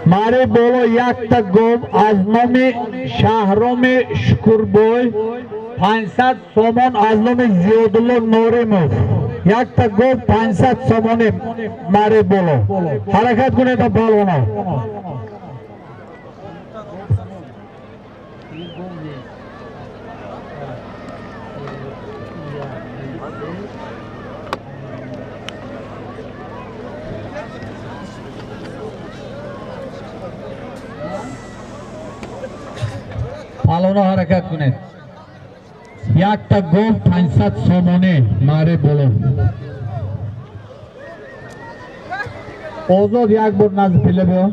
Мари боло якта гов аз номи Шаҳроми Шукурбой 500 сомон аз номи Зиёдулло Норимов. Якта гов 500 сомони мари боло. Ҳаракат кунед палвоно. Палвоно ҳаракат кунед. Якта гов 500 сомонӣ мари боло. Озод як бор назди пилла биё.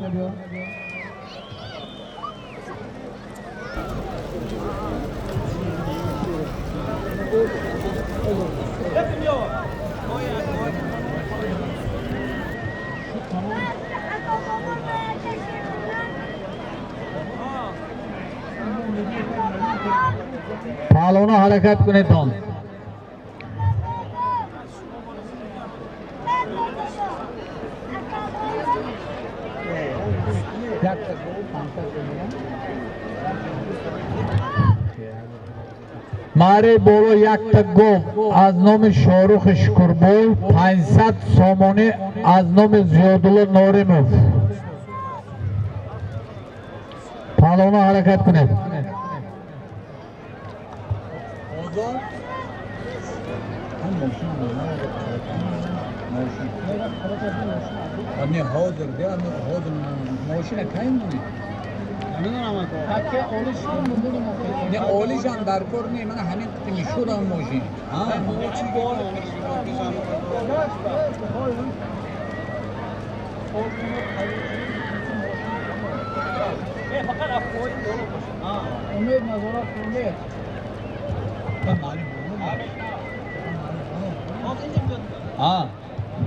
Палвоно ҳаракат кунед он. Мари боло якта гов аз номи Шоҳрухи Шукурбой 500 сомонӣ аз номи Зиёдулло Норимов. Палвоно ҳаракат кунед. Не олишам дар кор не, мана ҳамин мишудам мошин. Умед назорат умед.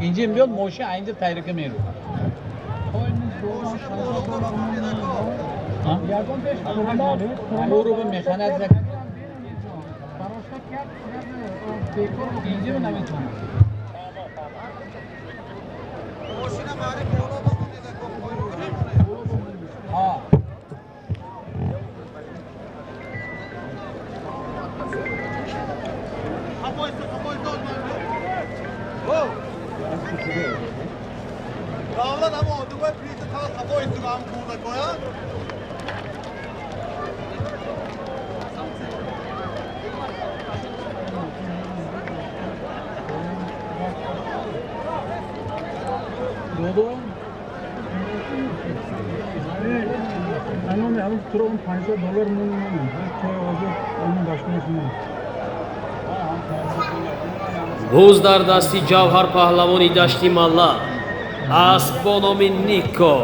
Инҷа меёд мошин, инҷа тайрика меру. Ӯро механад инҷа наметавонад. Боз дар дасти Ҷавҳар паҳлавони дашти Малла асп бо номи Нико.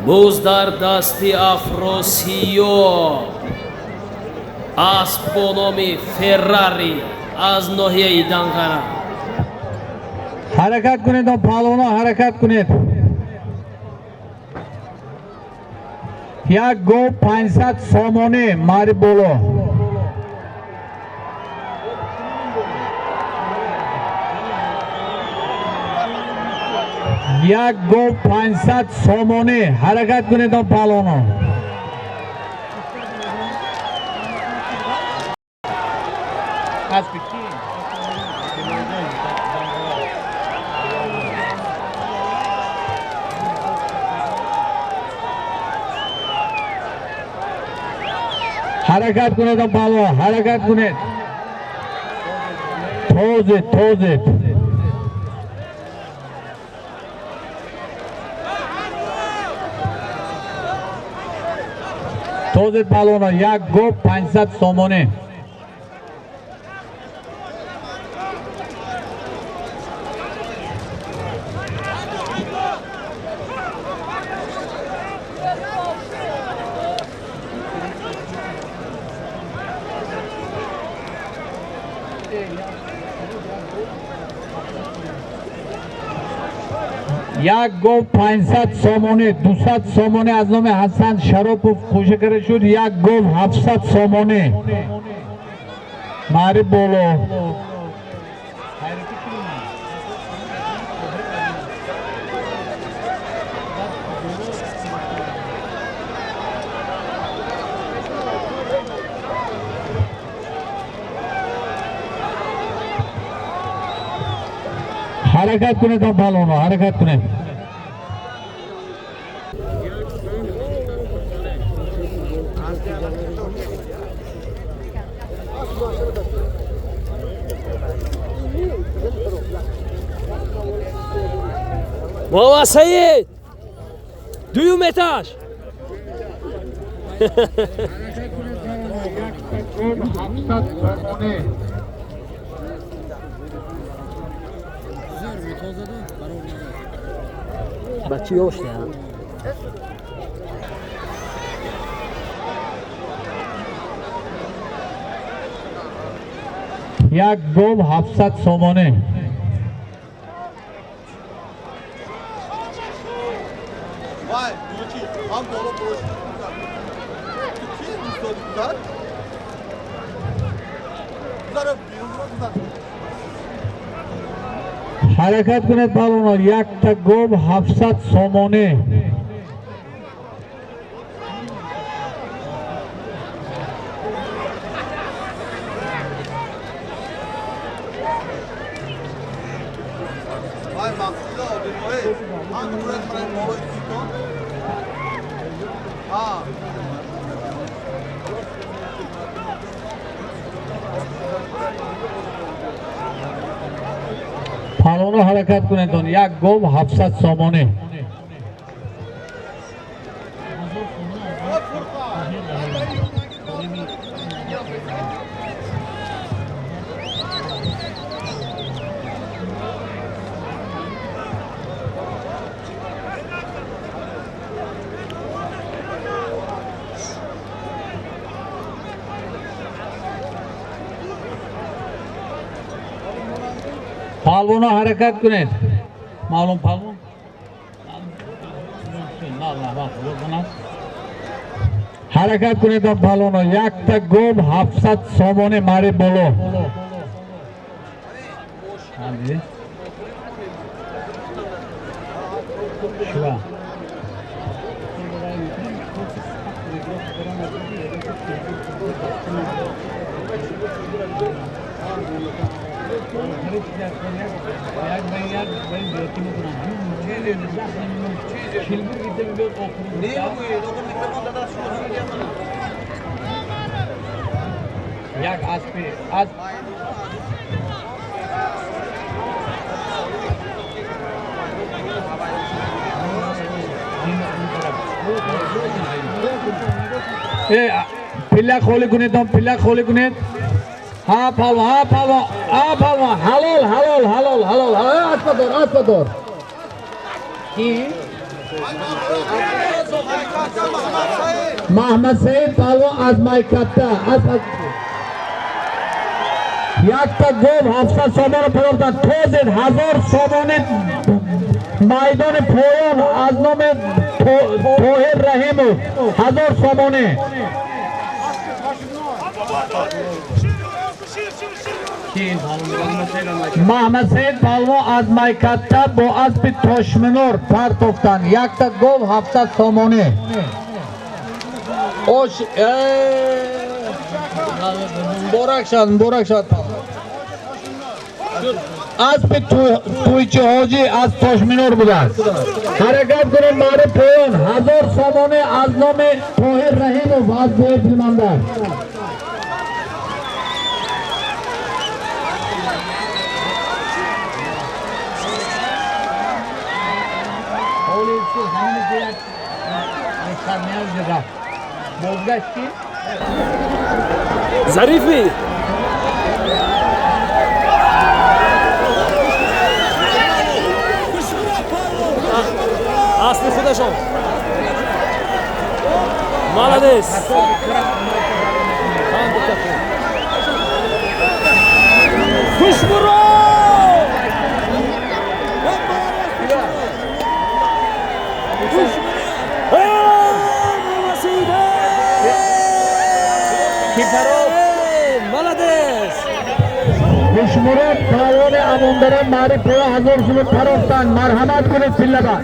Боз дар дасти Афросиёб асп бо номи Феррари аз ноҳияи Данғара. Ҳаракат кунед, палвоно ҳаракат кунед. Як гов 500 сомонӣ мари боло. Як гов 500 сомонӣ. Ҳаракат кунед палвоно. Аспи ки? Ҳаракат кунед, палвон, ҳаракат кунед. Тозед, тозед. Тозед, палвоно, як гов 500 сомонӣ. Як гов 500 сомонӣ, 200 сомонӣ аз номи Ҳасан Шаропов хӯша карда шуд. Як гов 700 сомонӣ. Мари боло. Ҳаракат кунед, палвоно, ҳаракат кунед. Муҳаммад Саид! Дуюм этаж! 700 сомонӣ. Бачи ёшда. Як гов 700 сомонӣ. Вай, ключи, ҳам боло бош. Ки устоди гузар? Гузар, берун гузар. Ҳаракат кунед, палвоно, якта гов 700 сомонӣ. Вай, мақсуда одимои. Ҳам гурат ман боло китон. Ҳа. Палвоно, ҳаракат кунед, як гов 700 сомонӣ. Палвоно, ҳаракат кунед. Маълум палвон? Ҳаракат кунед, палвоно, якта гов 700 сомонӣ, мари боло. Шува. Як аспи аз пилла холӣ кунед, пилла холӣ кунед. Ҳа палвон, ҳа палвон, ҳа палвон, ҳалол, ҳалол, ҳалол, ҳалол, аспа дор, аспа дор. Ки? Маҳмад Саид палвон аз Майкатта, аз якта гов 700 сомонро пардохтанд. Тозед 1000 сомони майдони поён аз номи Тоҳир Раҳимов 1000 сомонӣ. Маҳмад Саид палвон аз Майкатта бо аспи Тошминор партофтанд. Якта гов 700 сомонӣ. Ош муборак шавад, муборак шавад, палвон. Аспи Тӯйчи Ҳоҷӣ аз Тошминор будааст. Ҳаракат кунем мари поён. 1000 сомонӣ аз номи Тоҳир Раҳимов аз Бои Пилмандар. Зарифӣ. Аспи худашон. Молодец. Хушмурод! Молодец! Хушмурод палвони Амондара мари поя 1000 сомон парохтанд. Марҳамат кунед пиллаба.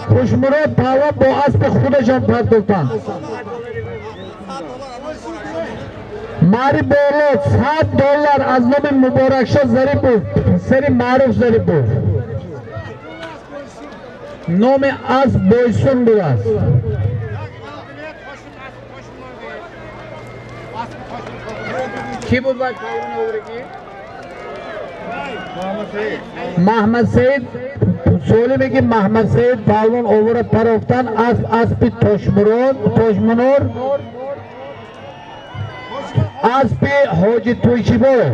Хушмурод палвон бо аспи худашон партофтанд. Мари боло $100 аз номи Муборакшо Зарипов, писари Маъруф Зарипов. Номи асп Бойсун будааст. Кӣ буд вай палвони овригӣ? Маҳмадсаид солиме ки Маҳмадсаид палвон овора парофтан, асп аспи Тошмурод, Тошмунор, аспи Ҳоҷи Тӯйчибой.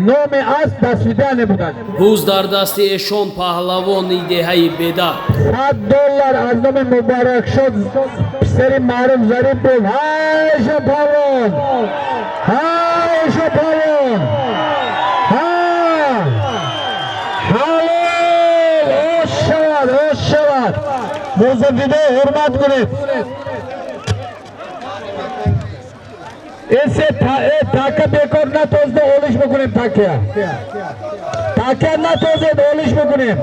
Номи асп Дасвидане буданд. Буз дар дасти эшон паҳлавони деҳаи Беда. $100 аз номи Муборакшод писари Маъруф Зарипов. Ҳайша палвон! Ҳайша палвон! Ҳа! Ҳалол! Ош шавад, ош шавад! Музаффидо ҳурмат кунед. Эсе така бекор натозда олиш бикунем такя. Така натозед олиш бикунем.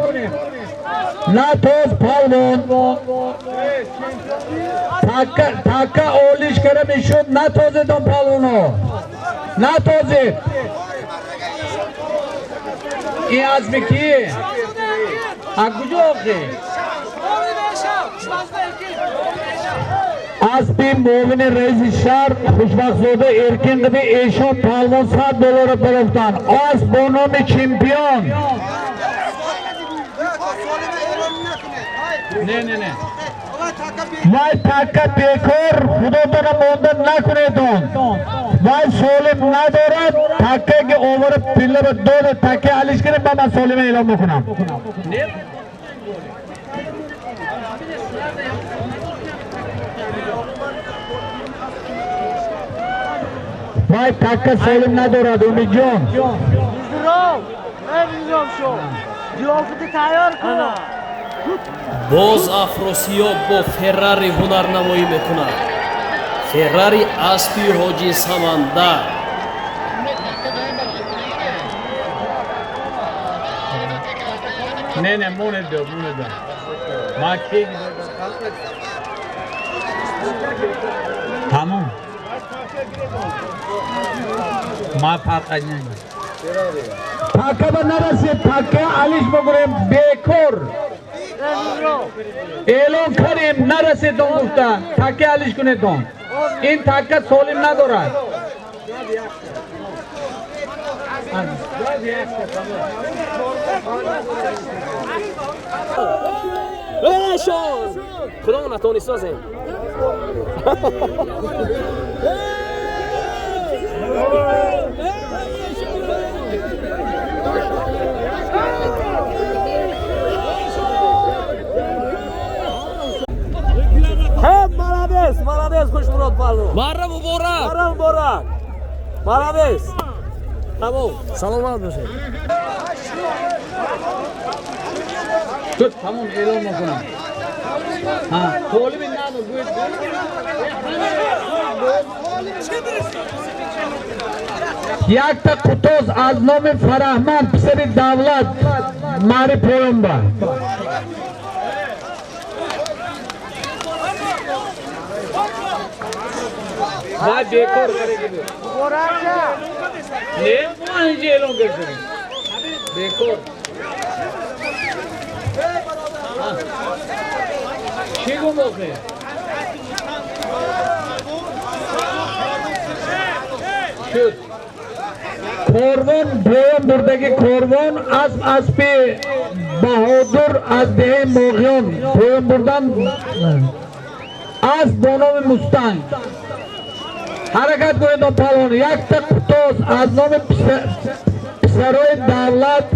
Натоз палвон. Така така олиш кара мешуд натозед он палвоно. Натозед. Ин азми ки? А куҷо охи? Аспи муовини раиси шаҳр Хушбахтзода Эркин қиди эшон палвон $100 парохтанд. Асп бо номи чемпион. Не, не, не. Вай така бекор худотона монда накунедон. Вай солим надорад, така ки овора пилла ба дода така алиш кунем, ба ман солима эълон мекунам. Вай така солим надорад, Умидҷон. Боз Афросиёб бо Феррари ҳунарнамоӣ мекунад. Феррари аспи Ҳоҷи Самандар. Не, не, монед до, монед до. Ма ки Тамом. Ма фарқ не. Така ба нарасид, така алиш бигӯем бекор. Эълон кардем, нарасид он гуфта, така алиш кунед он. Ин така солим надорад. Эшон! Худо натонистозем. Молодец, молодец, Хушмурод палвон. Марра муборак. Марра муборак. Молодец. Тамом. Саломат бошед. Тут тамом эълон мекунам. Ҳа, толиби надо гӯед. Якта қутоз аз номи Фараҳманд писари Давлат мари поёнба. Вай бекор кареги буд. Не, мо инҷа эълон кардем. Бекор. Чӣ гум охе? Шуд. Корвон поён бурдаги корвон асп аспи Баҳодур аз деҳаи Моғиён поён бурдан асп бо номи Мустанг. Ҳаракат кунед он палвон. Якта қутоз аз номи писарои давлат.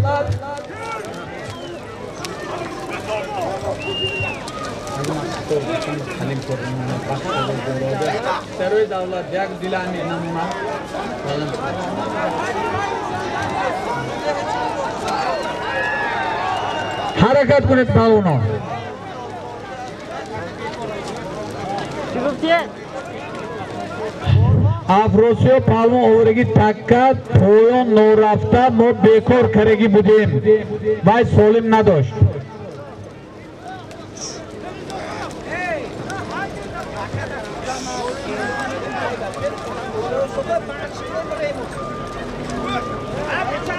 Писарои давлат як дилами намуна. Ҳаракат кунед палвонон. Афросиё палвон овораги такка поён норафта мо бекор карагӣ будем. Вай солим надошт.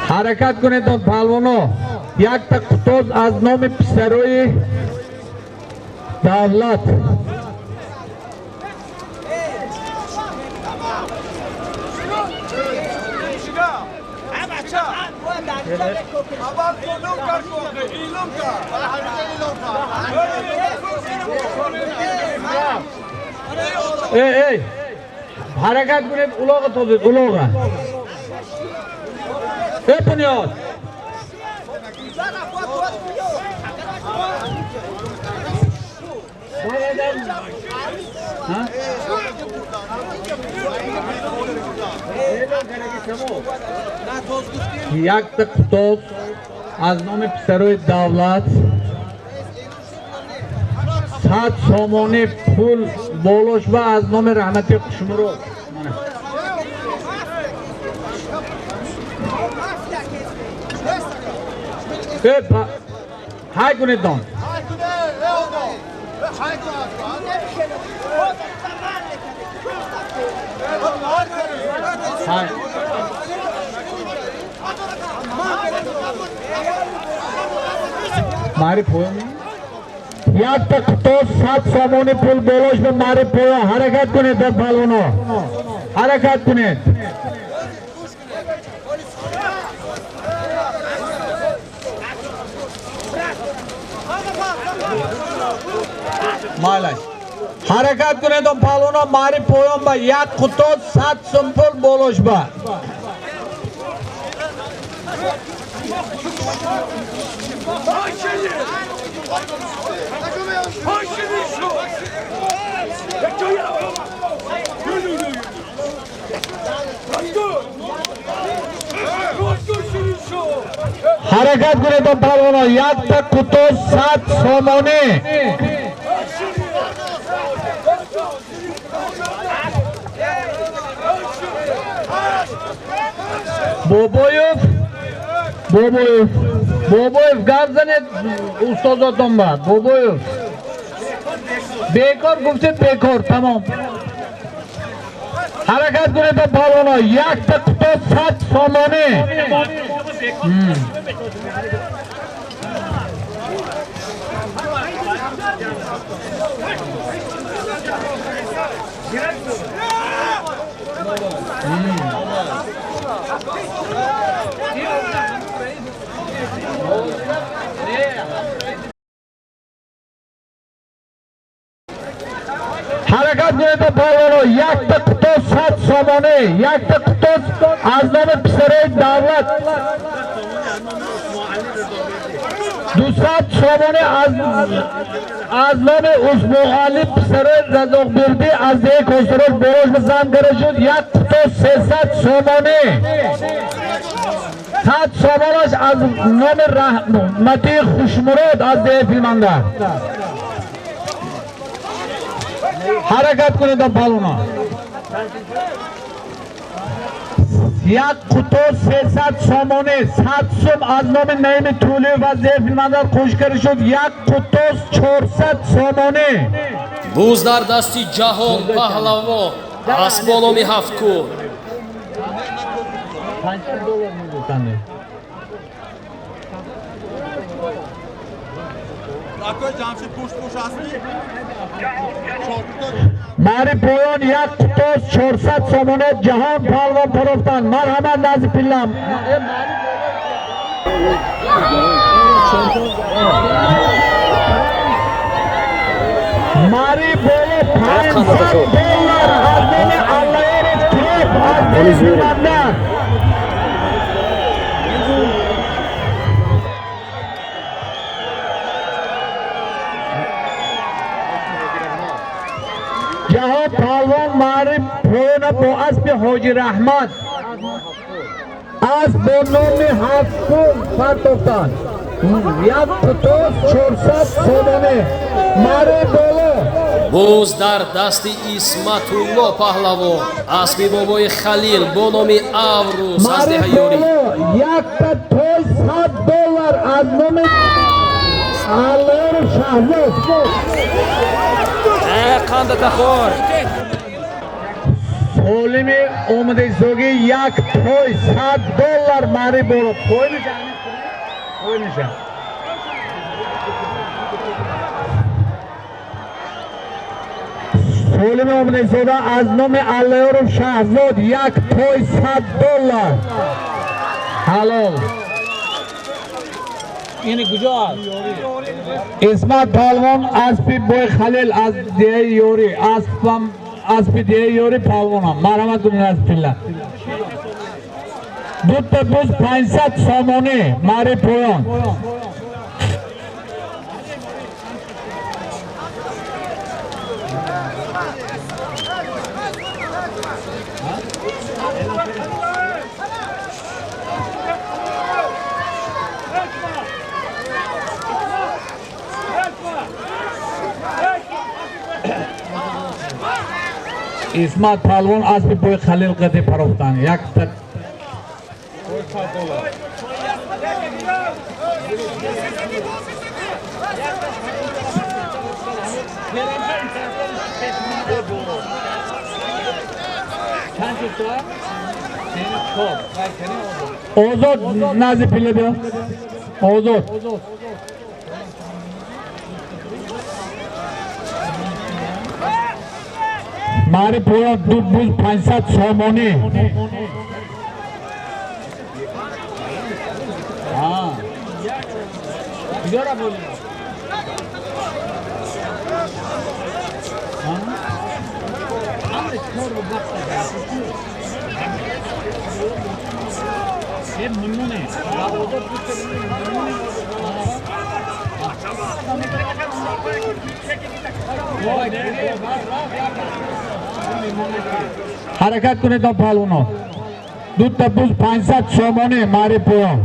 Ҳаракат кунед он палвоно. Якта қутоз аз номи писарои давлат. Ey ey, ҳаракат кунед, улоға тозед, улоға. Ey Bunyod. Якта қутоз аз номи писарои давлат 100 сомонӣ пул болош ва аз номи Раҳмати Хушмурод. Ҳай кунед дон. Ҳай. Мари поён. Якта қутоз 100 сомонӣ пул болош ба мари поён. Ҳаракат кунед дар палвоно. Ҳаракат кунед. Майлаш. Ҳаракат кунед он палвоно мари поён ба як қутоз 100 сом пул болош ба. Ҳаракат кунед он палвоно якта қутоз 100 сомонӣ. Бобоев, Бобоев, Бобоев гап занед устозотон ба. Бобоев. Бекор гуфтед, бекор, тамом. Ҳаракат кунед он палвоно якта қутоз 100 сомонӣ. Ҳаракат кунед палвоно якта қутоз 100 сомонӣ, якта қутоз аз номи писарои давлат. 200 сомонӣ аз номи Усмонали писарои Разоқбердӣ аз деҳаи Косуров болош ба зам карда шуд. Як қутоз 300 сомонӣ. 100 сомонаш аз номи Раҳмати Хушмурод аз деҳаи Филмандар. Ҳаракат кунед он палвоно. Як қутоз 300 сомонӣ, 100 сум аз номи Наими Тӯлиев аз деҳаи Филмандар қӯш карда шуд. Як қутоз 400 сомонӣ. Буз дар дасти Ҷаҳон паҳлавон. Асп бо номи Ҳафткӯл. $500 мегуфтанд. Акои Ҷамшид пушт пуш ҳастӣ? Мари поён як қутос 400 сомона Ҷаҳон палвон тарофтан. Марҳамат, назди пиллам. Мари боло $500 аз номи Аллаёров Туроф аз Банда. Ҷаҳон палвон мари поёна бо аспи Ҳоҷи Раҳмат, асп бо номи Ҳафткӯл партофтанд. Як қутос 400 сомонӣ. Мари боло. Буз дар дасти Исматулло паҳлавон. Аспи бобои Халил бо номи Аврус аз Мари деҳаи Ёрӣ. боло якта той $100 аз номи Аллаёров Шаҳзод. Қандата хӯр. Солими омадисогӣ як той $100 мари боло. Поиниша, поиниша. Солими омадисода аз номи Аллаёров Шаҳзод як той $100. Ҳалол. Ини куҷо аст? Исмат палвон аспи бой Халил аз деҳаи Ёрӣ. Аспам аспи деҳаи Ёрӣ палвонам. Марҳамат кунед аз пилла. Дута буз 500 сомонӣ мари поён. Исмат палвон аспи бой Халил қади парохтан. Якта Чанд шуд то? Сени чор. Озод, назди пилла биё. Озод. Мари поён ду буз 500 сомонӣ. Куҷо рафтем? Ҳаракат кунед то палвоно. Дута буз 500 сомонӣ мари поён.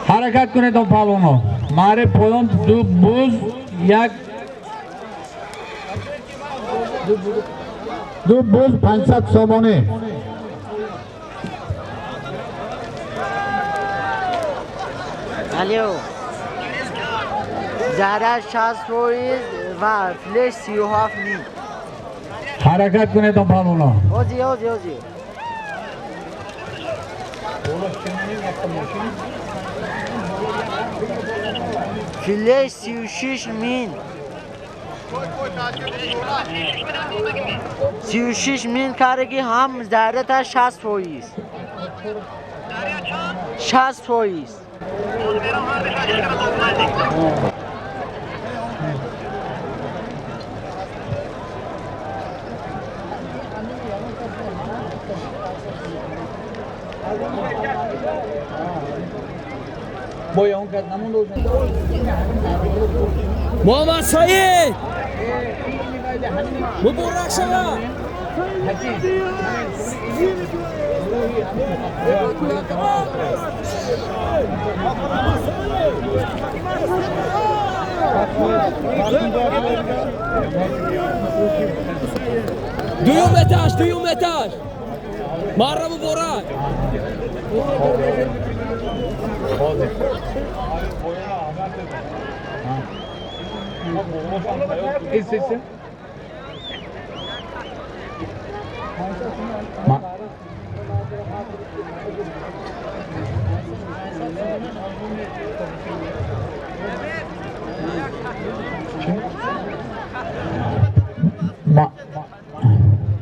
Ҳаракат кунед то палвоно. Мари поён ду буз як ду буз 500 сомонӣ. Алло. Зарар 60% ва флеш 37 ним. Ҳаракат кунед то палвоно. Ози, ози, ози. Флеш 36 мин. 36 мин карги ҳам зарата 60%. 60%. Боя он кас намонд. Муҳаммад Саид муборак шава. Дуюм этаж, дуюм этаж. Марра муборак.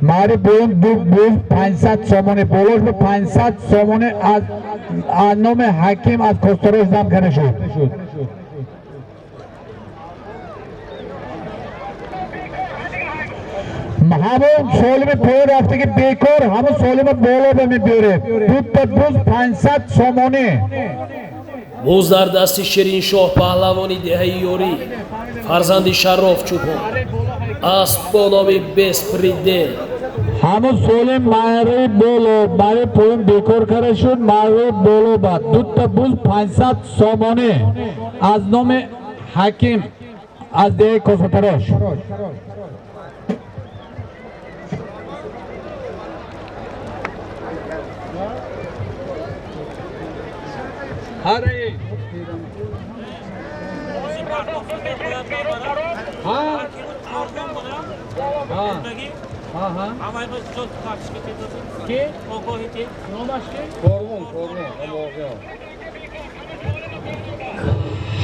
Мари буюм ду буз 500 сомонӣ, болош бо 500 сомонӣ аз номи Ҳаким аз Косторош зам карда шуд. Ҳамон солими поён рафта ки бекор, ҳамон солими боло ба мебиёред. Дута буз 500 сомонӣ. Буз дар дасти Шириншоҳ паҳлавони деҳаи Ёрӣ, фарзанди Шароф Чӯпон, асп бо номи Беспредел. Ҳамон солим мари боло, мари поён бекор карда шуд, мари боло ба дута буз 500 сомонӣ аз номи Ҳаким аз деҳаи Косатарош.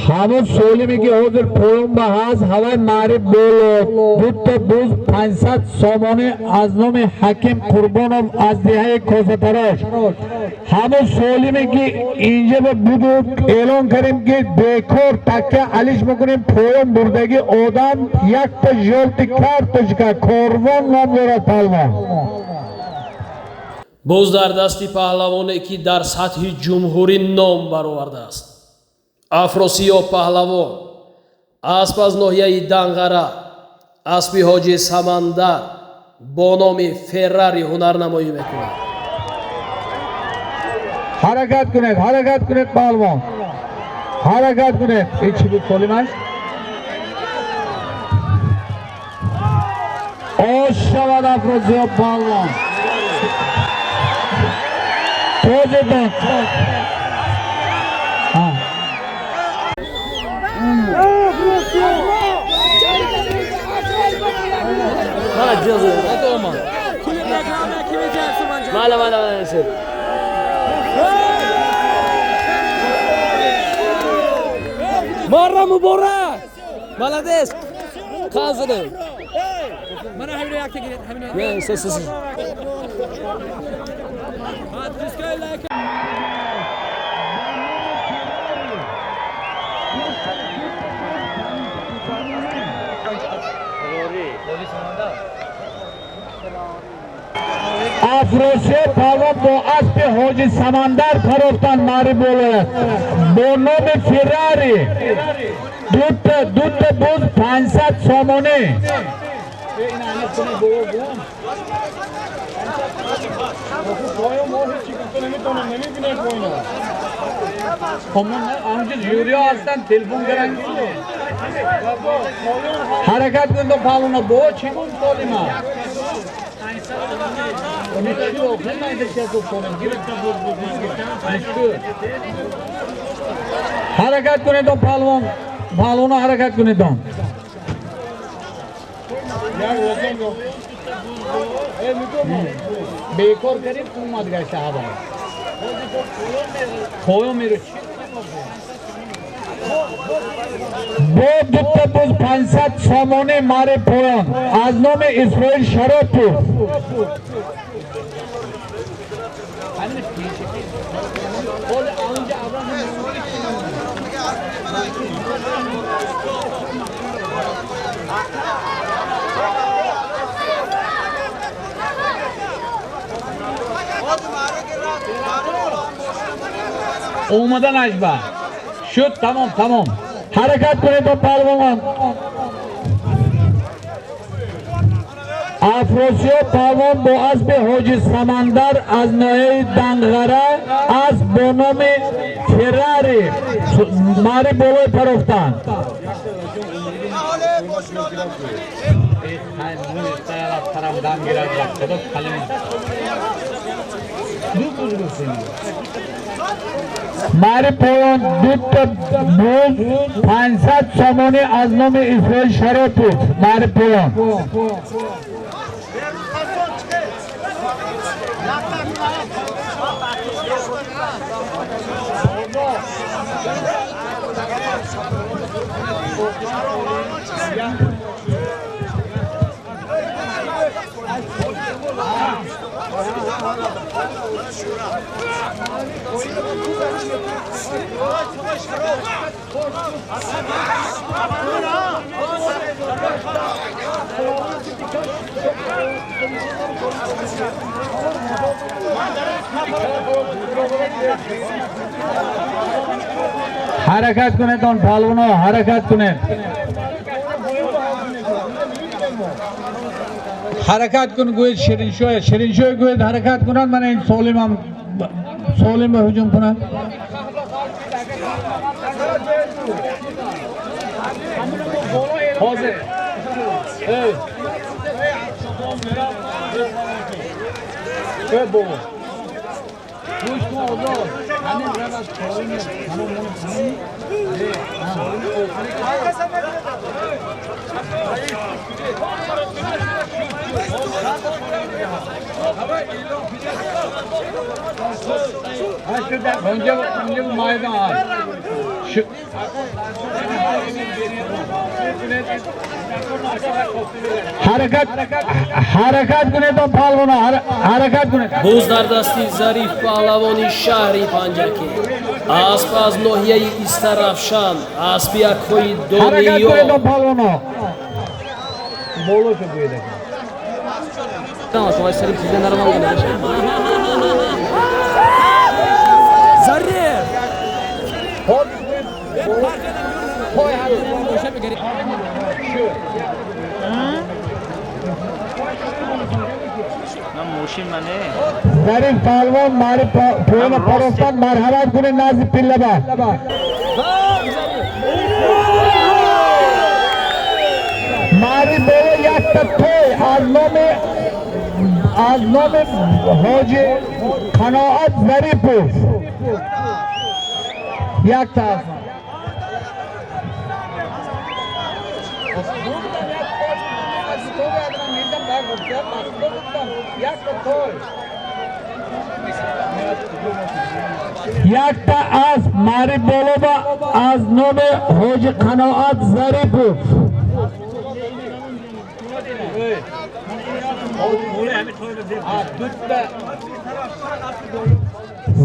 Ҳамон солиме ки ҳозир поён ба ҳаст, ҳавай мари боло, дута буз 500 сомонӣ аз номи Ҳаким Қурбонов аз деҳаи Косатарош. Ҳамон солиме ки инҷа ба буду эълон кардем ки бекор такка алиш мекунем, поён бурдагӣ одам якта жёлтый карточка, Корвон ном дорад палвон. Боз дар дасти паҳлавоне ки дар сатҳи ҷумҳурӣ ном баровардааст, Афросиёб паҳлавон, асп аз ноҳияи Данғара, аспи ҳоҷи Самандар бо номи Феррари ҳунарнамоӣ мекунад. Ҳаракат кунед, ҳаракат кунед паҳлавон, ҳаракат кунед. Ин чӣ буд солимаш? Ош шавад Афросиёб паҳлавон. Тозетон. Мала, мала, мала. Марра муборак. Молодец. Қазиdim. Yes, yes, yes. Афросиёб паҳлавон бо аспи ҳоҷи Самандар парофтанд мари болояд бо номи Феррари. Дута буз 500 сомонӣ. Ҳаракат кун паҳлавона, бо чӣ гуфт солима? Ҳаракат кунед паҳлавон, паҳлавона ҳаракат кунед. Бекор кардем, омад гашта ҳаво. Поён меро. Бо дута буз 500 сомонӣ мари поён аз номи Исроил Шаропов. Омаданаш ба шуд, тамом, тамом. Ҳаракат кунед паҳлавонон. Афросиёб паҳлавон бо аспи Ҳоҷи Самандар аз ноҳияи Данғара, асп бо номи Феррари мари болои парофтанд. Мари поён дута буз 500 сомонӣ аз номи Исроил Шаропов. Мари поён. Ҳаракат кунед, он паҳлавоно, ҳаракат кунед. Ҳаракат кун, гӯед Шириншоҳ, Шириншоҳ гӯед ҳаракат кунад, мана ин Солимам Солим ба ҳуҷум кунад. Ҳозир. Эй. Эй бобо. Гӯш кун озод. Ҳамин равад Солим, ҳамон ҳамин. Önce önce bu maydan al. Şu ҳаракат, ҳаракат кунед, он паҳлавона, ҳаракат кунед. Буз дар дасти Зариф паҳлавони шаҳри Панҷакент, асп аз ноҳияи Истаравшан, аспи акҳои Ҳаракат кунед, Дониёр. он паҳлавоно. Болошо гӯед. Зариф! Зариф паҳлавон мари поёна парофтан, марҳамат кунед назди пиллаба. Мари боло якта той аз номи Ҳоҷи Қаноат Зарипов. Якта аст. Якта асп мари болоба аз номи Ҳоҷи Қаноат Зарипов.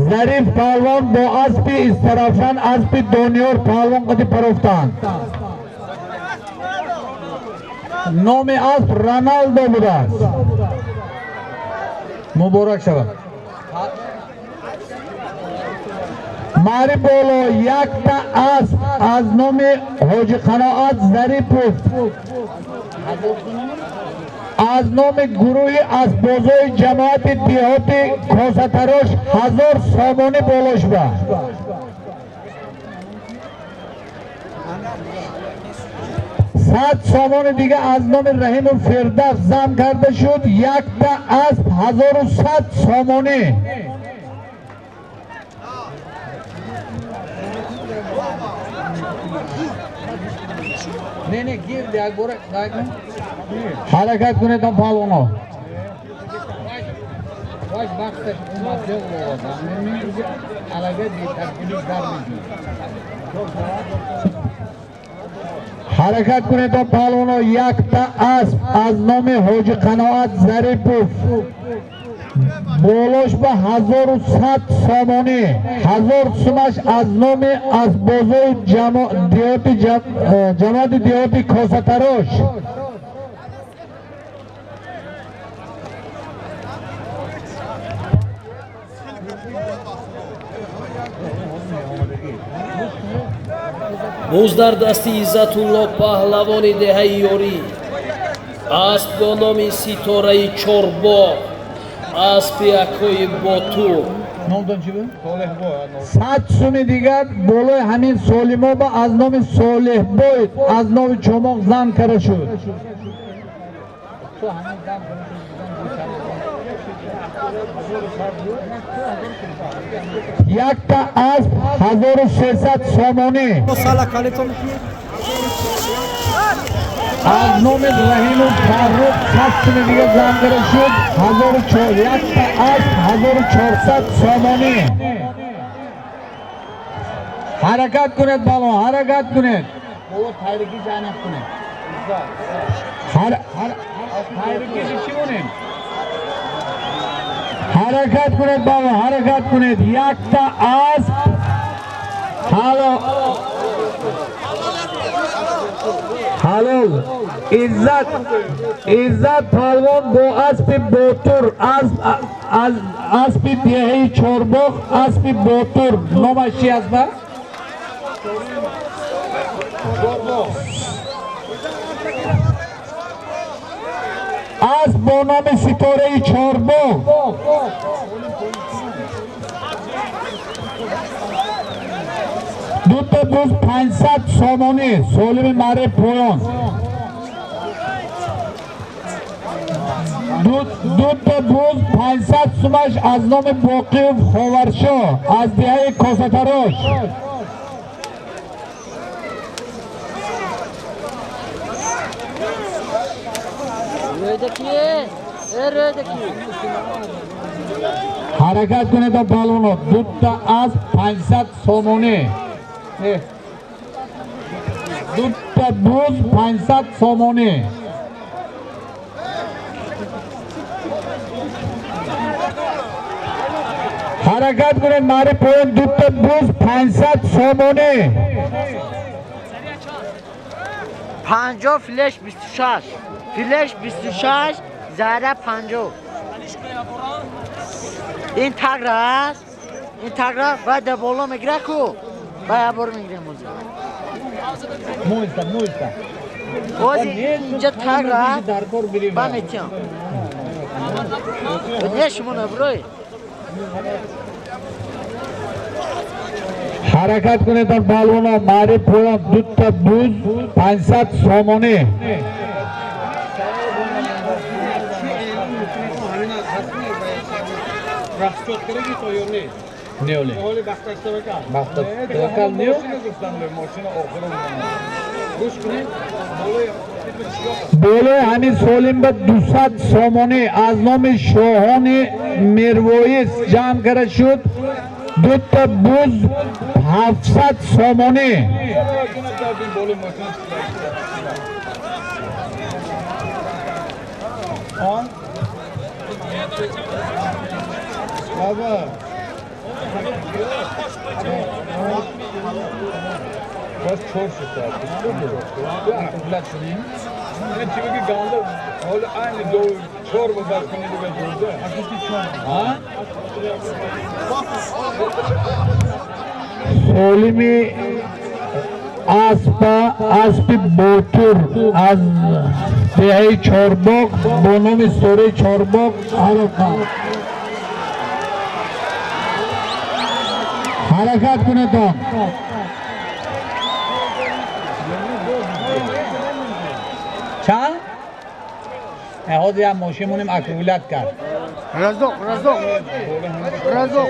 Зариф паҳлавон бо аспи Истаравшан, аспи Дониёр паҳлавон қади парофтанд. Номи асп Роналдо будааст. Муборак шавад. Мари боло якта асп аз номи Ҳоҷи Қаноат Зарипов аз номи гурӯҳи аспбозои ҷамоати деҳоти Косатарош 1000 сомонӣ боло шуда. 100 сомони дига аз номи Раҳиму Фирдавс зам карда шуд. Якта асп 1100 сомонӣ. Не, не, гир як бора Ҳаракат кунед, он паҳлавоно. Ваш вақташ омад, алага бетаркунӣ дар мекунад. Ҳаракат кунед, он паҳлавоно. Якта асп аз номи Ҳоҷи Қаноат Зарипов болош ба 1100 сомонӣ. 1000 сумаш аз номи аспбозои ҷамоати деҳоти Косатарош. Буз дар дасти Иззатулло паҳлавони деҳаи Ёрӣ, Асп бо номи Ситораи Чорбоғ, аспи акои Ботур. Номтон чӣ буд? 100 суми дигар болои ҳамин Солимоба аз номи Солеҳбой аз номи Чомоқ зан кара шуд. Якта асп 1300 сомонӣ аз номи Раҳимов Фаррух 100 суми дигар зан кара шуд. Якта асп 1400 сомонӣ. Ҳаракат кунед бало, ҳаракат кунед. Ҳаракат кунед бало, ҳаракат кунед. Якта асп ҳало ҳалол Иззат Иззат палвон бо аспи Ботур аз аспи деҳаи Чорбоғ, аспи Ботур номаш чи аст ба? Асп бо номи Ситораи Чорбоғ. Дута буз 500 сомонӣ. Солими маре поён. Дута буз 500 сумаш аз номи Боқиев Ховаршо аз деҳаи Косатарош. Ҳаракат кунед балоно. Дута асп 500 сомонӣ. Дута буз 500 сомонӣ. Ҳаракат кунед мари поён. Дута буз 500 сомонӣ. 50 флеш 26. Флеш 26 зарра 50. Ин тағра аст. Ин тағра баъд дар боло мегира ку. Баъд бор мегирем ози. Муйста, муйста. Ози инҷа тағра ба метиям. Не шумо наброй. Ҳаракат кунед балоно мари поён. Дута буз 500 сомонӣ. Болои ҳамин солим ба 200 сомонӣ аз номи Шоҳони Мирвоиз ҷамъ карда шуд. Дута буз 700 сомонӣ. Солими аспа аспи Ботур аз деҳаи Чорбоғ бо номи Ситораи Чорбоғ. Ҳаракат кунедон. Чанд? Ҳозир як мошин монем аккумулят кард. Разоқ, Разоқ. Разоқ.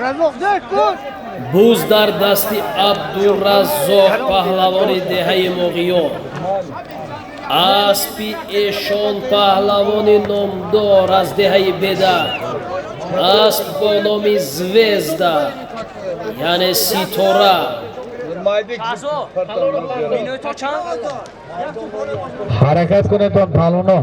Разоқ, дек кун. Буз дар дасти Абдураззоқ паҳлавони деҳаи Моғиён. Аспи эшон паҳлавони номдор аз деҳаи Бедар. Асп бо номи Звезда, яъне Ситора. Ҳаракат кунедон палоно.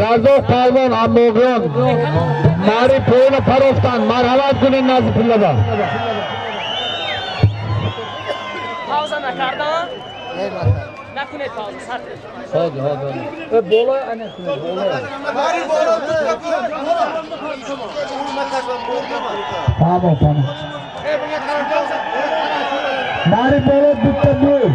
Разоқ палвон Амоғиён мари поёна парофтанд. Марҳамат кунед назди пиллаба. Пауза накардан? Накунед пауза, сар. Ҳозир, ҳозир. Боло ана кунед, боло. Мари боло дута кун. Тамом, тамом. Мари боло дута буз.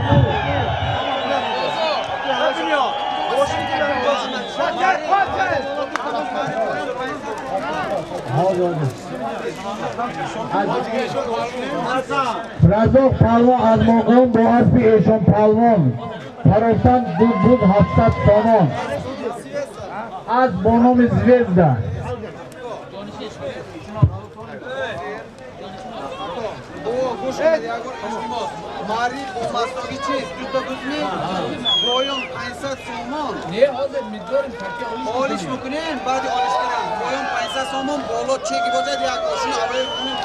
Разоқ палвон аз Моғон бо аспи эшон палвон парофтан ду буз 700 сомон. Асп бо номи Звезда. Мари бо мастоги чиз дута бузми поён 500 сомон. Не, ҳозир мидорим таке олиш мекунем, баъди олиш кардам поён 500 сомон, боло чеки бошад як ошин аввал кунем.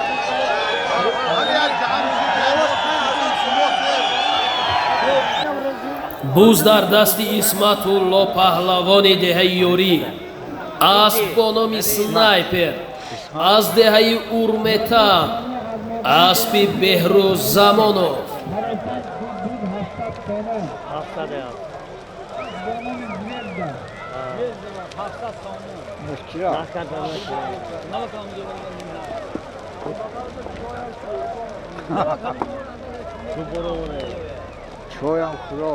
Буз дар дасти Исматулло паҳлавони деҳаи Ёрӣ, асп бо номи Снайпер аз деҳаи Урметан, аспи Беҳрӯз Замонов. Чоям худо.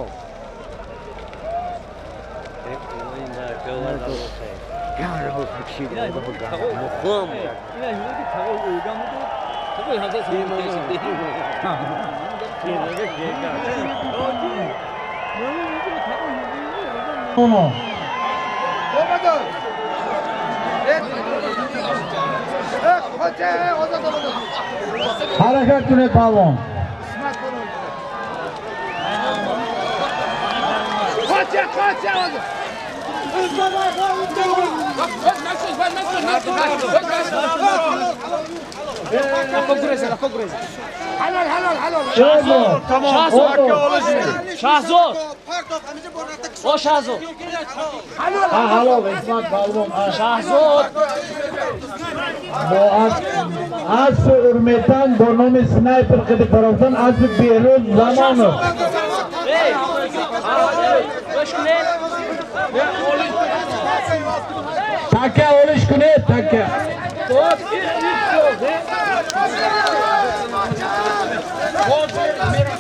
Ҳаракат кунед палвон. Шаҳзод! О Шаҳзод! Ҳалол Исмат палвон. Шаҳзод! Бо асп Урметан бо номи Снайпер қиди парофтан аспи Беҳрӯз Замонов. Така олиш кунед, така.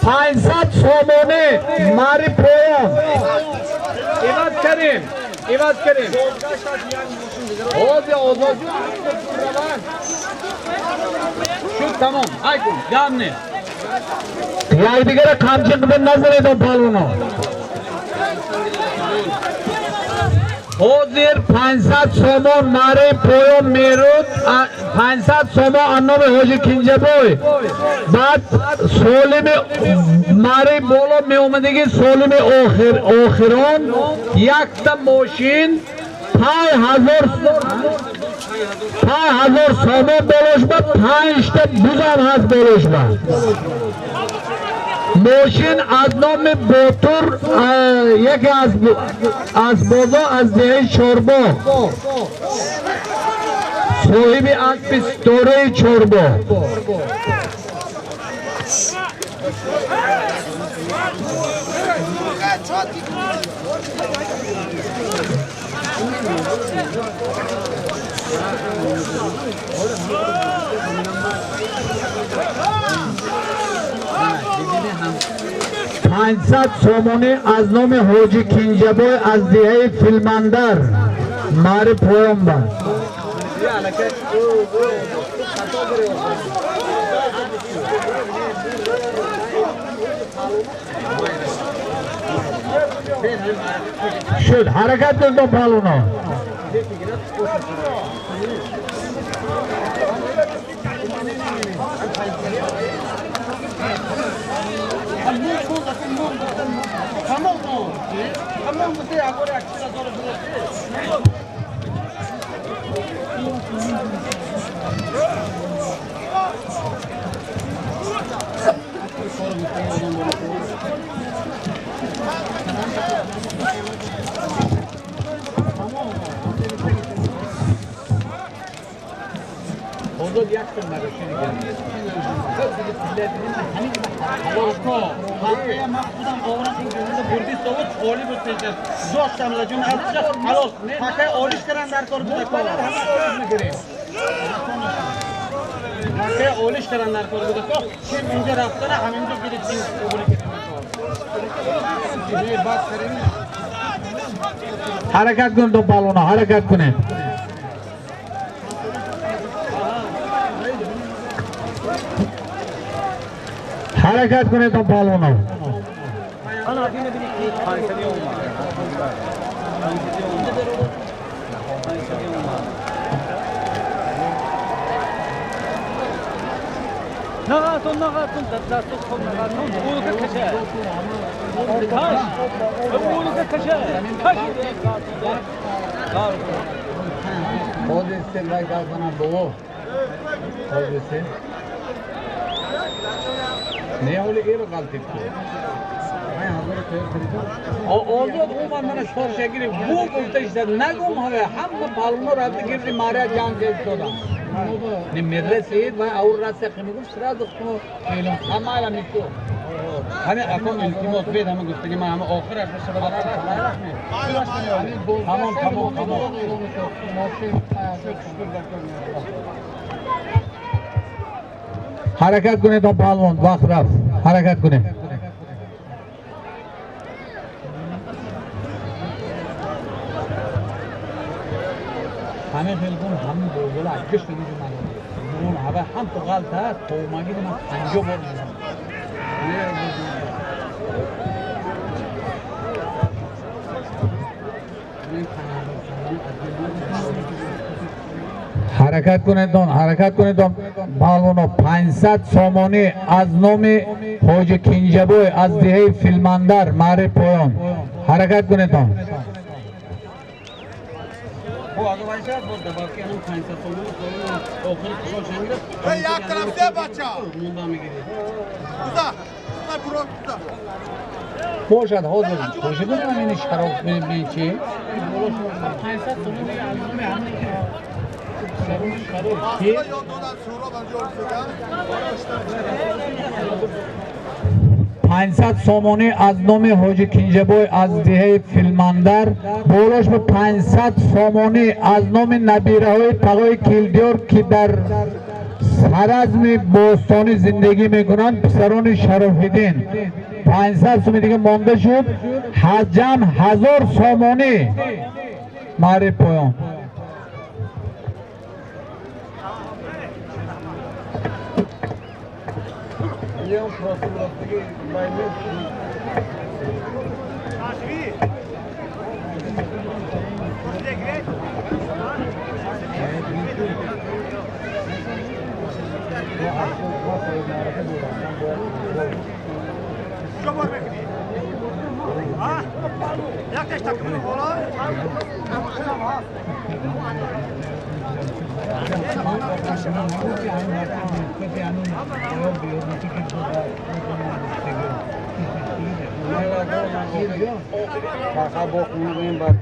500 сомонӣ мари поён. Иваз карем, иваз карем. Ҳозир озод. Шуд тамом. Ай кун, гап не. Якдигара қамчин қилib назанед он палвоно. Ҳозир 500 сомон мари поён меруд, 500 сомон аз номи ҳоҷи Кинҷабой. Баъд солими мари боло меомадагӣ солими охирон якта мошин 5000 сомон болошба, 5та бузам ҳаст болошба. Мошин аз номи Ботур, яке аз бозо аз деҳаи Чорбоғ, соҳиби аспи ситораи Чорбоғ. 500 сомонӣ аз номи ҳоҷи Кинҷабой аз деҳаи Филмандар мари поён ба. Шуд, ҳаракат кун бо палвоно. Озод як та нарушение кардем. Ҳаққия ман худам боварам ин ҷумла бурди совуд олӣ буд пешаш. Доштам лаҷон аз халос. Ҳаққия олиш кардан дар кор буда кор. Ҳаққия олиш кардан дар кор буда кор. Чем инҷа рафтана ҳаминҷо гирифтем қабул кардем. Ҳаракат кунед, то паҳлвона, ҳаракат кунед. Ҳаракат кунед, то паҳлвона. Нағатон, нағатон, дастот хоб нағатон, улка каша. Каш, улка каша. Каш. Ҳодисе вай газана бобо. Ҳодисе. Не ҳоли эро ғалтид ку. Озод омад мана шорша гирифт. Бу гуфта иштад нагум ҳаве ҳама паҳлвоно рафта гирди мария ҷанг истодан. Не мерасид ва аур раста химигум сразу хмо эълон ҳамаала мику. Ҳами ако илтимос бед ҳама гуфтаги ман ҳама охираш бошад. Тамом, тамом, тамом. Ҳаракат кунед, то паҳлвон, вақт рафт. Ҳаракат кунед. Ҳамин хел кун ҳамин бозола гашт инҷо ман. Мон ҳава ҳам то ғалта томаги ман 50 бор мезанам. Ҳаракат кунед, ҳаракат кунед, паҳлвоно. 500 сомонӣ аз номи ҳоҷи Кинҷабой аз деҳаи Филмандар, маҳри поён. Ҳаракат кунед. Бо агар вайша бо добавки ҳам 500 сомон охири кушол шангира. Як тараф се бача. Монда мегирӣ. Куда? Куда буро куда? Бошад ҳозир пошидам ин шароб мечи. 500 сомон аз номи ҳамин шароб. Ёд додам Суҳроб анҷо гуфта. 500 сомонӣ аз номи ҳоҷи Кинҷабой аз деҳаи Филмандар. Болош ба 500 сомонӣ аз номи набираҳои тағои Килдиёр, ки дар Саразми бостонӣ зиндагӣ мекунанд, писарони Шарофиддин. 500 сомонӣ дига монда шуд. Ҳаҷам 1000 сомонӣ маҳри поён. Фақат бо хона бим бар.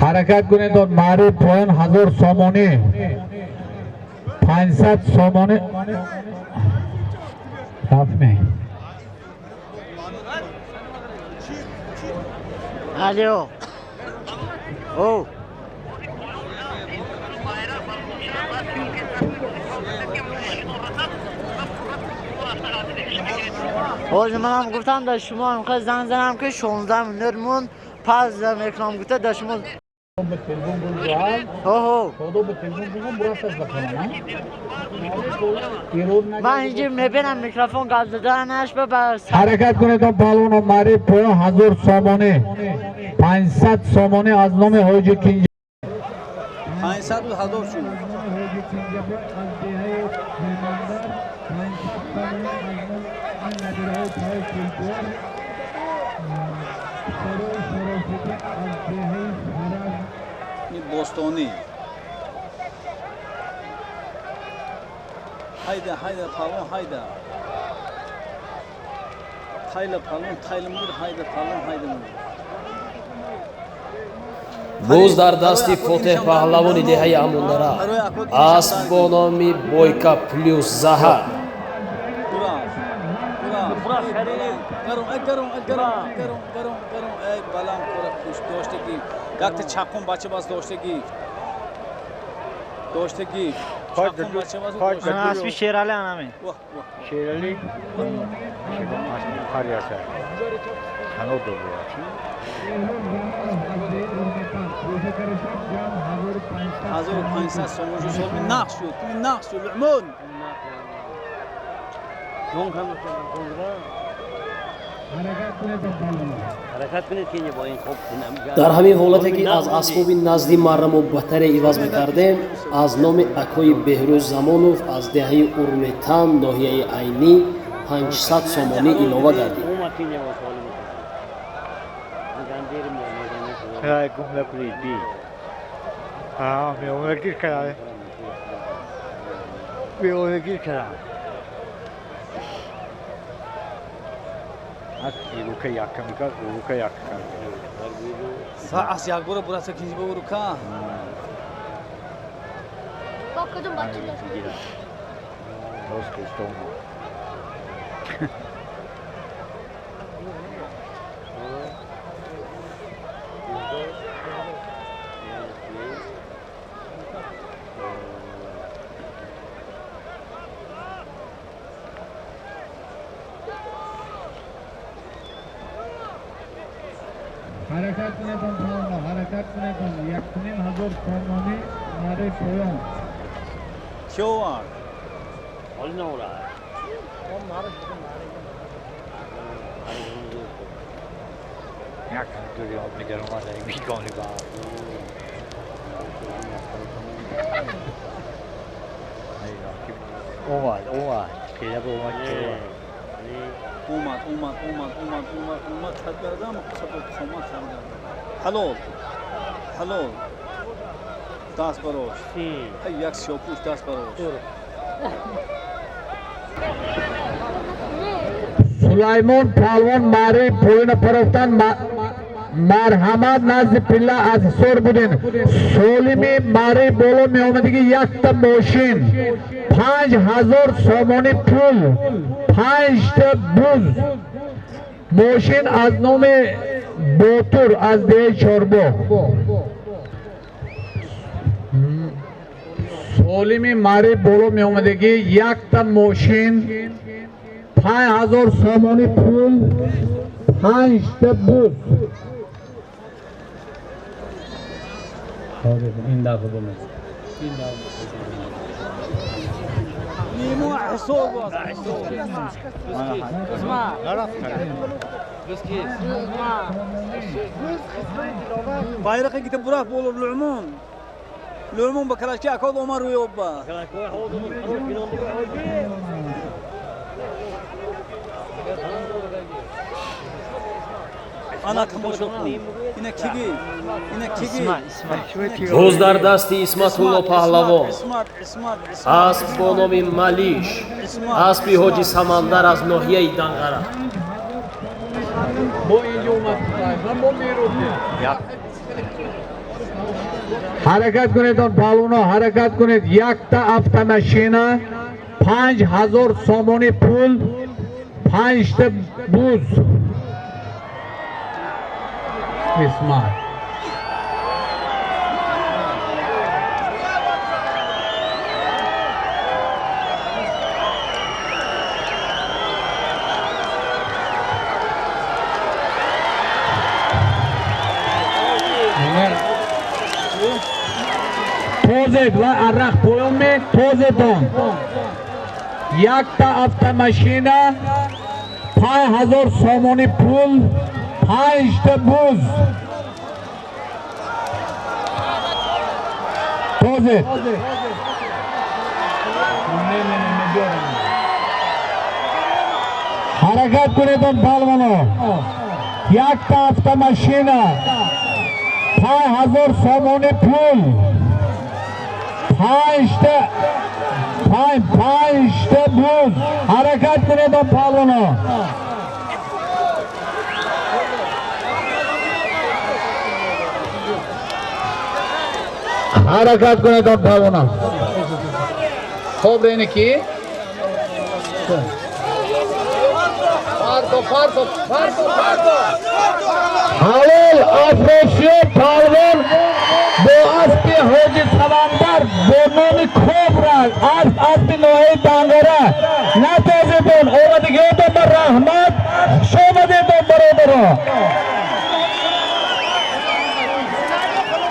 Ҳаракат кунед, маҳри поён 1000 сомонӣ. 500 сомонӣ рафт ме. Алло. О. ҳозир манам гуфтам дар шумо ҳамқа занг занам ки 16 минут мон пас мекунам гуфта дар шумо. Ба телефон гул. Оҳо. Худо ба телефон гул бурас аз бахона. Ирод. Ман инҷо мебинам микрофон гап заданаш ба Ҳаракат кунед, паҳлвоно, маҳри поён 1000 сомонӣ. 500 сомонӣ аз номи ҳоҷи Кинҷ 500 буд 1000 шуд. Бостонӣ. Ҳайда, ҳайда, палвон, ҳайда. Тайла палвон, тайла мур, ҳайда палвон, ҳайда мур. Буз дар дасти Фотеҳ паҳлавони деҳаи Амундара, асп бо номи Бойка плюс Заҳар. Якта чаққум бача бас дошта гифт. Дошта гифт. Чаққум бача бас дошта. Аспи Шерали анами. Шерали хариаса. Ханот добра. 1500 сомон шу сол нақш шуд. Нақш шуд. Лумон. Дар ҳамин ҳолате ки аз асбоби назди маррамо батаре иваз мекардем, аз номи акои Беҳрӯз Замонов аз деҳаи Урметан, ноҳияи Айнӣ, 500 сомонӣ илова гардид. Ас якбора бураса кинҷи ба рука. Ҳаракат кунедон, палвоно, ҳаракат кунедон. 1500 сомонӣ нари поён. Кӣ овард? Омад, омад, омад, омад, омад, омад, тадбирдам, қомат тадбирдам. Ҳалол, ҳалол. Даст барош. Як сиёпӯш даст барош. Сулаймон палвон мари поёна парофтан, марҳамат, назди пилла аз ҳисор будин. Солими мари боло меомадиги якта мошин, 5000 сомонӣ пул, панҷта буз. Мошин аз номи Ботур аз деҳаи Чорбоғ. Солими мари боло меомадагӣ якта мошин, 5000 сомонӣ пул, панҷта буз. Ин дафъа бомез. Нимо ҳисоб аст. Байрақи гита бурафт боло Лумон. Лумон ба калашки акод омад рӯи обба. Ана тамошо кун. Ина киги? Ина киги? Буз дар дасти Исматулло паҳлавон, асп бо номи Малиш, аспи ҳоҷи Самандар аз ноҳияи Данғара. Ҳаракат кунед, он палвоно, ҳаракат кунед. Якта автомашина, 5000 сомонӣ пул, панҷта буз. Исмат. Тозед ва аррақ поён ме тозетон. Якта автомашина, 5000 сомонӣ пул, панҷта буз. Тозед. Ҳаракат кунед, он палвоно. Якта автомашина, 5000 сомонӣ пул, панҷта панҷта буз. Ҳаракат кунед, палвоно. Ҳаракат кунед, палвоно. Хоб ки Парто, парто, парто, парто. Ҳалол Афросиёб палвон бо аспи Ҳоҷи Самандар бо номи Кобра, асп аспи ноҳияи Данғара. Натозедон, омадагиётон ба раҳмат, хуш омадедон, бародаро.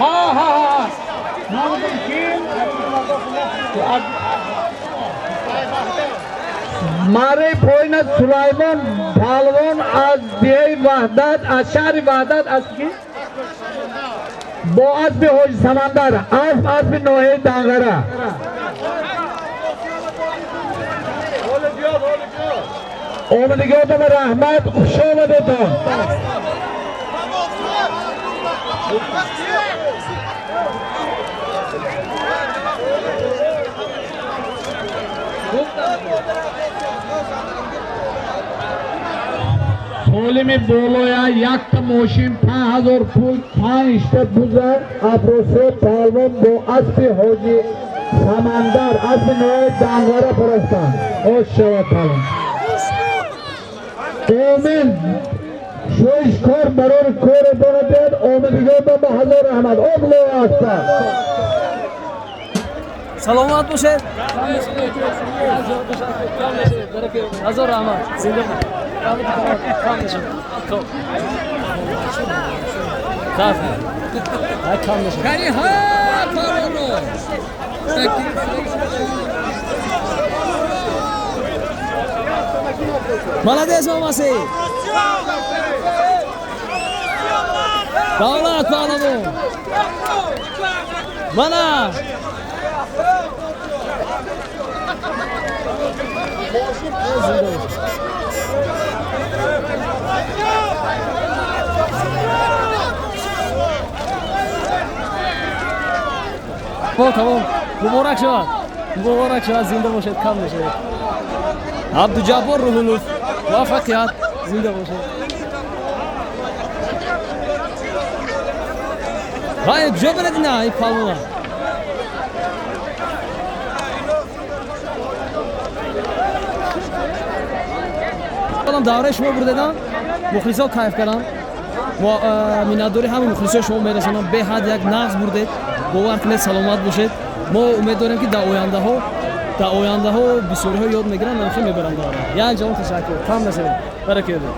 Ҳа, ҳа, ҳа. Номатон ки? Мари поина Сулаймон палвон аз деҳаи Ваҳдат, аз шаҳри Ваҳдат, аз ки? Бо аспи Ҳоҷи Самандар, асп аспи ноҳияи Данғара. Омадагиётон ба раҳмат, хуш омадетон. Солими болоя якта мошин, 5000 пул, панҷта буза. Афросиёб палвон бо аспи Ҳоҷи Самандар, аспи ноҳияи Данғара парастанд. Ош шавад, палвон. Омин, шӯиш кор барори коретон биёд. Омадигиётон ба ҳазор раҳмат. Аллоҳу акбар. Саломат бошед. Ҳазор раҳмат. Зинда бошед. Кам нашед. Кани ҳа палвоно. Молодец, мамаси. Давлат паҳлавон. Мана. Тамом. Муборак шавад. Муборак шавад, зинда бошед, кам нашавед. Абдуҷаббор Руҳуллов, муваффақият, зинда бошед. Вай, куҷо биред ина ин палвона? Одам давраи шумо бурдедам, мухлисо кайф кардам. Миннатдори ҳама мухлисои шумо мерасонам. Беҳад як нағз бурдед. Бовар кунед, саломат бошед. Мо умед дорем, ки дар ояндаҳо бисёриҳо ёд мегиранд, намхел мебаранд давра. Як ҷавон ташаккур. Кам нашавед. Баракиёбед.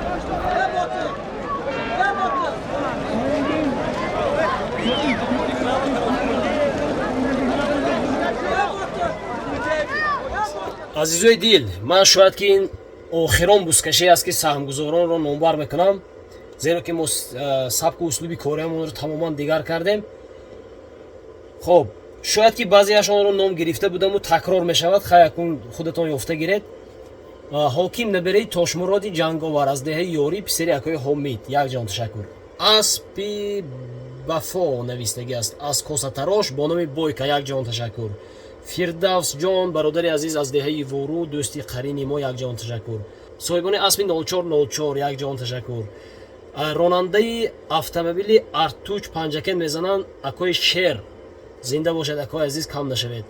Азизои дил, ман шояд ки ин охирон бузкашӣ аст, ки саҳмгузоронро номбар мекунам, зеро ки мо сабку услуби кориамонро тамоман дигар кардем. Хоб, шояд ки баъзеашонро ном гирифта будаму такрор мешавад. Хай, акун худатон ёфта гиред. Ҳоким набераи Тошмуроди ҷанговар аз деҳаи Ёрӣ, писари акои Ҳомид, як ҷон ташаккур. Аспи Бафо навистагӣ аст аз Косатарош бо номи Бойка, як ҷон ташаккур. Фирдавсҷон, бародари азиз, аз деҳаи Вору, дӯсти қарини мо, як ҷон ташаккур. Соҳибони аспи 0404, як ҷон ташаккур. Ронандаи автомобили Артуч, Панҷакен мезананд, акои Шер, зинда бошад, акои азиз, кам нашавед.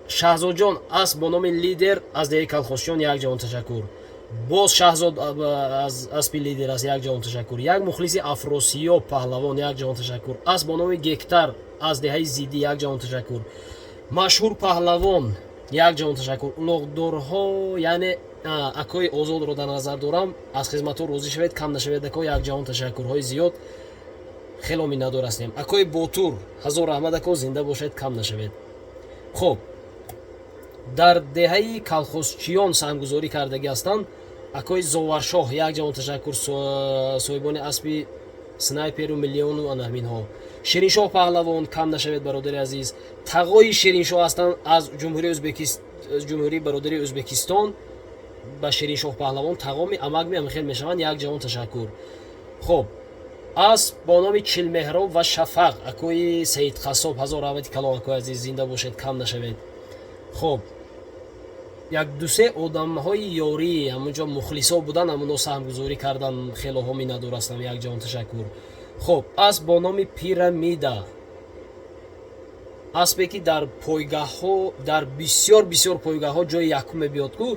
Шаҳзодҷон, асп бо номи Лидер аз деҳаи Калхозчиён, як ҷон ташаккур. Боз Шаҳзод аз аспи Лидер аст, як ҷон ташаккур. Як мухлиси Афросиёб паҳлавон, як ҷон ташаккур. Асп бо номи Гектар аз деҳаи Зидӣ, як ҷон ташаккур. Машҳур паҳлавон, як ҷон ташаккур. Улоғдорҳо, яъне акои Озодро дар назар дорам, аз хизматҳо розӣ шавед, кам нашавед, ако, як ҷаҳон ташаккурҳои зиёд, хело миннатдор ҳастем. Акои Ботур, ҳазор раҳмат, ако, зинда бошед, кам нашавед. Хуб, дар деҳаи Калхозчиён саҳмгузорӣ кардагӣ ҳастанд акои Зоваршоҳ, як ҷаҳон ташаккур. Соҳибони аспи Снайперу Миллиону анаҳминҳо. Шириншоҳ паҳлавон, кам нашавед, бародари азиз. Тағои Шириншоҳ ҳастанд аз ҷумҳурии бародари Ӯзбекистон. Ба Шириншоҳ паҳлавон тағоми амакми амхел мешаванд, як ҷаҳон ташаккур. Хуб. Асп бо номи Чилмеҳроб ва Шафақ, акои Саид Қассоб, ҳазор раҳмати калон, акои азиз, зинда бошед, кам нашавед. Хуб, як дусе одамҳои ёрӣ ҳамунҷо мухлисо буданд, ҳамуно саҳмгузорӣ кардан, хелоҳо миннатдор ҳастам, як ҷаҳон ташаккур. Хуб, асп бо номи Пирамида, аспе ки дар пойгаҳҳо, дар бисёр бисёр пойгаҳҳо ҷои якум мебиёд ку,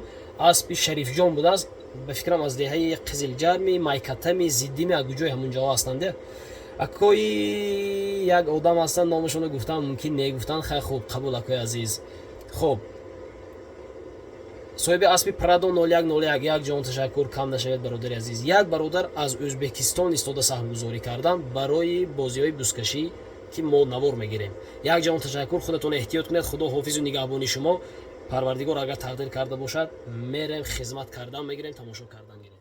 аспи Шарифҷон будааст, ба фикрам, аз деҳаи Қизилҷарми, Майкатами, Зиддими, агуҷои ҳамунҷоҳо ҳастанд. Акои як одам ҳастанд, номашонро гуфтан мумкин не, гуфтан. Хай, хуб, қабул, акои азиз. Хуб, соҳиби аспи Прадо 0101, як ҷаҳон ташаккур, кам нашавед, бародари азиз. Як бародар аз Ӯзбекистон истода саҳмгузорӣ кардан барои бозиҳои бузкашӣ, ки мо навор мегирем. Як ҷаҳон ташаккур, худатон эҳтиёт кунед, Худо ҳофизу нигаҳбони шумо. Парвардигор агар тақдир карда бошад, мерем, хизмат кардан мегирем, тамошо кардан гирем.